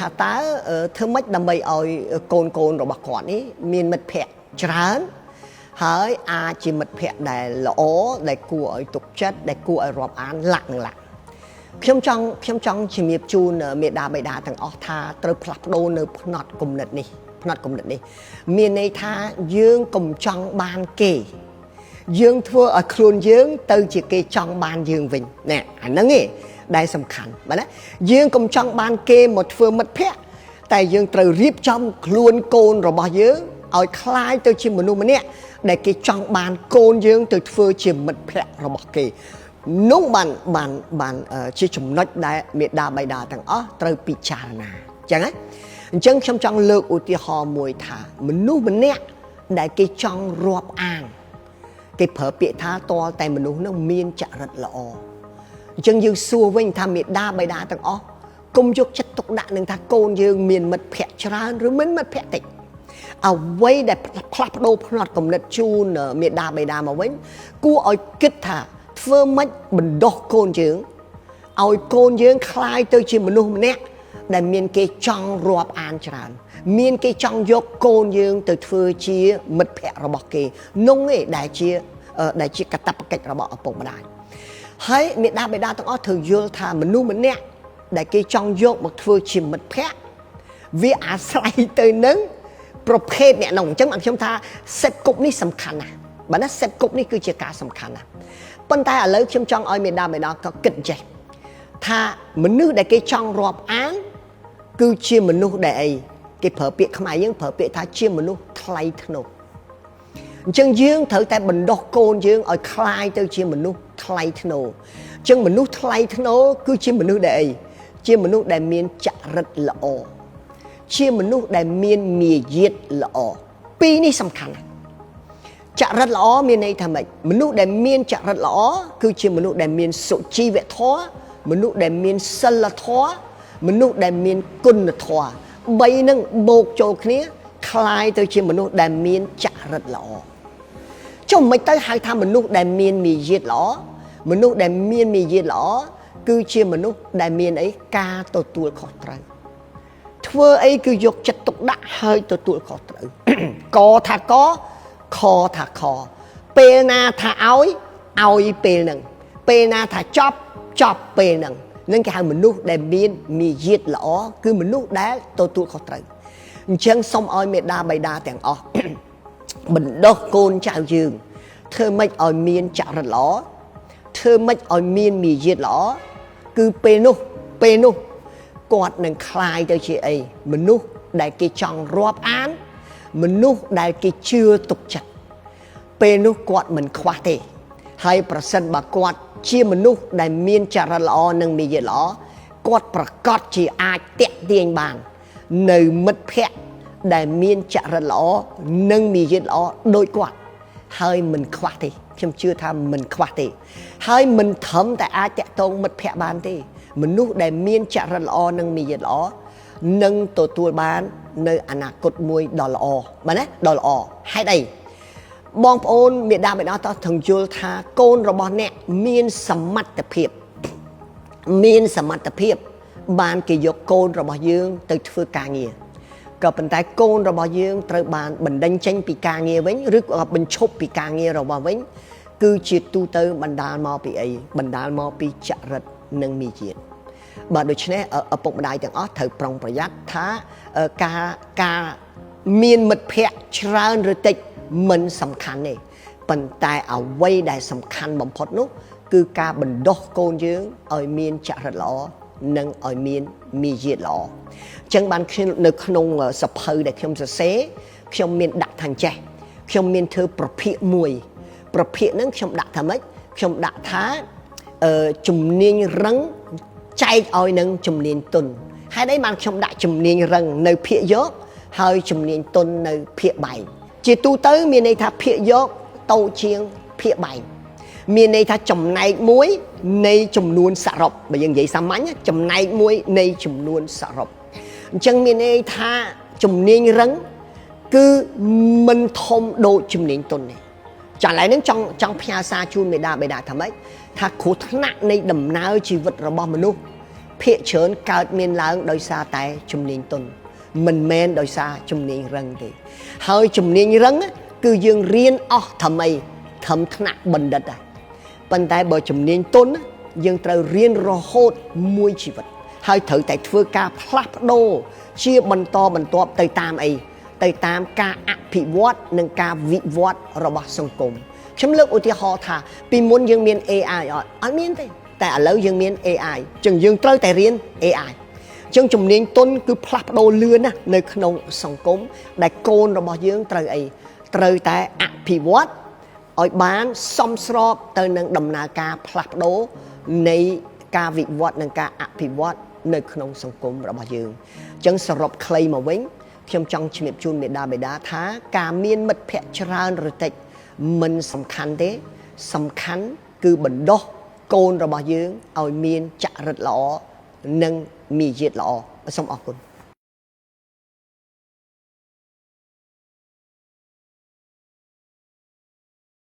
ថាតើធ្វើម៉េចដើម្បីឲ្យកូនកូនរបស់គាត់នេះមានមិត្តភ័ក្តិច្រើនហើយអាចជាមិត្តភ័ក្តិដែលល្អដែលគួរឲ្យទុកចិត្តដែលគួរឲ្យរាប់អានលាក់នឹងលាក់ខ្ញុំចង់ជំរាបជូនមេដាបេដាទាំងអស់ថាត្រូវផ្លាស់ប្ដូរនៅផ្នត់គំនិតនេះផ្នត់គំនិតនេះមានន័យថាយើងកុំចង់បានគេយើងធ្វើឲ្យខ្លួនយើងទៅជាគេចង់បានយើងវិញណែអាហ្នឹងឯងដែលសំខាន់បាទណាយើងកុំចង់បានគេមកធ្វើមិត្តភ័ក្តិតែយើងត្រូវរៀបចំខ្លួនកូនរបស់យើងឲ្យคล้ายទៅជាមនុស្សម្នាក់ដែលគេចង់បានកូនយើងទៅធ្វើជាមិត្តភ័ក្តិរបស់គេនោះបានបានបានជាចំណុចដែលមេដាបៃតាទាំងអស់ត្រូវពិចារណាអញ្ចឹងណាអញ្ចឹងខ្ញុំចង់លើកឧទាហរណ៍មួយថាមនុស្សម្នាក់ដែលគេចង់រាប់អានគេប្រើពាក្យថាតលតែមនុស្សនឹងមានចរិតល្អអញ្ចឹងយើងសួរវិញថាមេដាបៃតាទាំងអស់កុំយកចិត្តទុកដាក់នឹងថាកូនយើងមានមិត្តភ័ក្តិច្រើនឬមិនមិត្តភ័ក្តិតិចអ្វីដែលផ្លាស់ប្ដូរផ្នត់គំនិតជូនមេដាបៃតាមកវិញគួរឲ្យគិតថាធ្វើម៉េចបណ្ដោះកូនយើងឲ្យកូនយើងคล้ายទៅជាមនុស្សម្នាក់ដែលមានគេចង់រាប់អានច្រើនមានគេចង់យកកូនយើងទៅធ្វើជាមិត្តភ័ក្តិរបស់គេនោះឯងដែលជាកាតព្វកិច្ចរបស់ឪពុកម្ដាយហើយមេដាបេដាទាំងអស់ត្រូវយល់ថាមនុស្សម្នាក់ដែលគេចង់យកមកធ្វើជាមិត្តភ័ក្តិវាអាស្រ័យទៅនឹងប្រភេទអ្នកនោះអញ្ចឹងខ្ញុំថាសេតគប់នេះសំខាន់ណាស់បាទណាសេតគប់នេះគឺជាការសំខាន់ណាស់ប៉ុន្តែឥឡូវខ្ញុំចង់ឲ្យមេដាបេដាក៏គិតចេះថាមនុស្សដែលគេចង់រាប់អានគឺជាមនុស្សដែលអីគេប្រើពាក្យខ្មែរយើងប្រើពាក្យថាជាមនុស្សថ្លៃថ្នូរអញ្ចឹងយើងត្រូវតែបណ្ដោះកូនយើងឲ្យคล้ายទៅជាមនុស្សថ្លៃថ្នូរអញ្ចឹងមនុស្សថ្លៃថ្នូរគឺជាមនុស្សដែលអីជាមនុស្សដែលមានចរិតល្អជាមនុស្សដែលមានមារយាទល្អពីរនេះសំខាន់ណាស់ចរិតល្អមានន័យថាម៉េចមនុស្សដែលមានចរិតល្អគឺជាមនុស្សដែលមានសុជីវធម៌មនុស្សដែលមានសិលធម៌មនុស្សដែលមានគុណធម៌បីនឹងបូកចូលគ្នាคล้ายទៅជាមនុស្សដែលមានចរិតល្អចុះមិនទៅហៅថាមនុស្សដែលមានមារយាទល្អមនុស្សដែលមានមារយាទល្អគឺជាមនុស្សដែលមានអីការទទួលខុសត្រូវធ្វើអីគឺយកចិត្តទុកដាក់ហើយទទួលខុសត្រូវកថាកខថាខពេលណាថាឲ្យឲ្យពេលហ្នឹងពេលណាថាចប់ចប់ពេលហ្នឹងនឹងគេហៅមនុស្សដែលមានមារយាទល្អគឺមនុស្សដែលទទួលខុសត្រូវអញ្ចឹងសូមឲ្យមេដាបៃតាទាំងអស់បណ្ដោះកូនចៅយើងធ្វើម៉េចឲ្យមានចរិតល្អធ្វើម៉េចឲ្យមានមារយាទល្អគឺពេលនោះគាត់នឹងคล้ายទៅជាអីមនុស្សដែលគេចង់រាប់អានមនុស្សដែលគេជឿទុកចិត្តពេលនោះគាត់មិនខ្វះទេហើយប្រសិនបើគាត់ជាមនុស្សដែលមានចរិតល្អនិងមារយាទល្អគាត់ប្រកាសជាអាចតាក់ទាញបាននៅមិត្តភ័ក្តិដែលមានចរិតល្អនិងមារយាទល្អដូចគាត់ហើយមិនខ្វះទេខ្ញុំជឿថាមិនខ្វះទេហើយមិនត្រឹមតែអាចតាក់ទងមិត្តភ័ក្តិបានទេមនុស្សដែលមានចរិតល្អនិងមារយាទល្អនឹងទទួលបាននៅអនាគតមួយដ៏ល្អបាទណាដ៏ល្អហេតុអីបងប្អូនមេដាបេដាតោះទាំងយល់ថាកូនរបស់អ្នកមានសមត្ថភាពមានសមត្ថភាពបានគេយកកូនរបស់យើងទៅធ្វើការងារក៏ប៉ុន្តែកូនរបស់យើងត្រូវបានបណ្ដេញចេញពីការងារវិញឬក៏បញ្ឈប់ពីការងាររបស់វិញគឺជាទូទៅបណ្ដាលមកពីអីបណ្ដាលមកពីចរិតនិងមារយាទបាទដូច្នេះឪពុកម្ដាយទាំងអស់ត្រូវប្រុងប្រយ័ត្នថាការមានមិត្តភ័ក្តិច្រើនឬតិចមិនសំខាន់ទេប៉ុន្តែអ្វីដែលសំខាន់បំផុតនោះគឺការបណ្ដោះកូនយើងឲ្យមានចរិតល្អនិងឲ្យមានមារយាទល្អអញ្ចឹងបានខ្ញុំនៅក្នុងសភៅដែលខ្ញុំសរសេរខ្ញុំមានដាក់ថាចេះខ្ញុំមានធ្វើប្រភាគមួយប្រភាគហ្នឹងខ្ញុំដាក់ថាម៉េចខ្ញុំដាក់ថាជំនាញរឹងចែកឲ្យនឹងជំនាញទុនហេតុអីបានខ្ញុំដាក់ជំនាញរឹងនៅភាគយកហើយជំនាញទុននៅភាគបែងជាទូទៅមានន័យថាភាគយកតូចជាងភាគបែងមានន័យថាចំណែកមួយនៃចំនួនសរុបបើយើងនិយាយសាមញ្ញចំណែកមួយនៃចំនួនសរុបអញ្ចឹងមានន័យថាជំនាញរឹងគឺមិនធំដូចជំនាញទុនទេចាឥឡូវហ្នឹងចង់ផ្ញើសារជូនមេដាបេដាថាម៉េចថាគ្រោះថ្នាក់នៃដំណើរជីវិតរបស់មនុស្ស ភាគច្រើនកើតមានឡើងដោយសារតែជំនាញទន់មិនមែនដោយសារជំនាញរឹងទេហើយជំនាញរឹងគឺយើងរៀនអស់ថ្មីធំថ្នាក់បណ្ឌិតដែរប៉ុន្តែបើជំនាញទន់យើងត្រូវរៀនរហូតមួយជីវិតហើយត្រូវតែធ្វើការផ្លាស់ប្ដូរជាបន្តបន្ទាប់ទៅតាមអីទៅតាមការអភិវឌ្ឍនិងការវិវត្តរបស់សង្គមខ្ញុំលើកឧទាហរណ៍ថាពីមុនយើងមាន AI អត់អត់មានទេតែឥឡូវយើងមាន AI ចឹងយើងត្រូវតែរៀន AI ចឹងជំនាញទន់គឺផ្លាស់ប្ដូរលឿនណាស់នៅក្នុងសង្គមដែលកូនរបស់យើងត្រូវអីត្រូវតែអភិវឌ្ឍឲ្យបានសមស្របទៅនឹងដំណើរការផ្លាស់ប្ដូរនៃការវិវត្តនិងការអភិវឌ្ឍនៅក្នុងសង្គមរបស់យើងចឹងសរុបខ្លីមកវិញខ្ញុំចង់ជំរាបជូនមេដាបេដាថាការមានមិត្តភ័ក្តិច្រើនឬតិចមិនសំខាន់ទេសំខាន់គឺបណ្ដុះកូនរបស់យើងឲ្យមានចរិតល្អនិងមារយាទល្អសូមអរគុណ។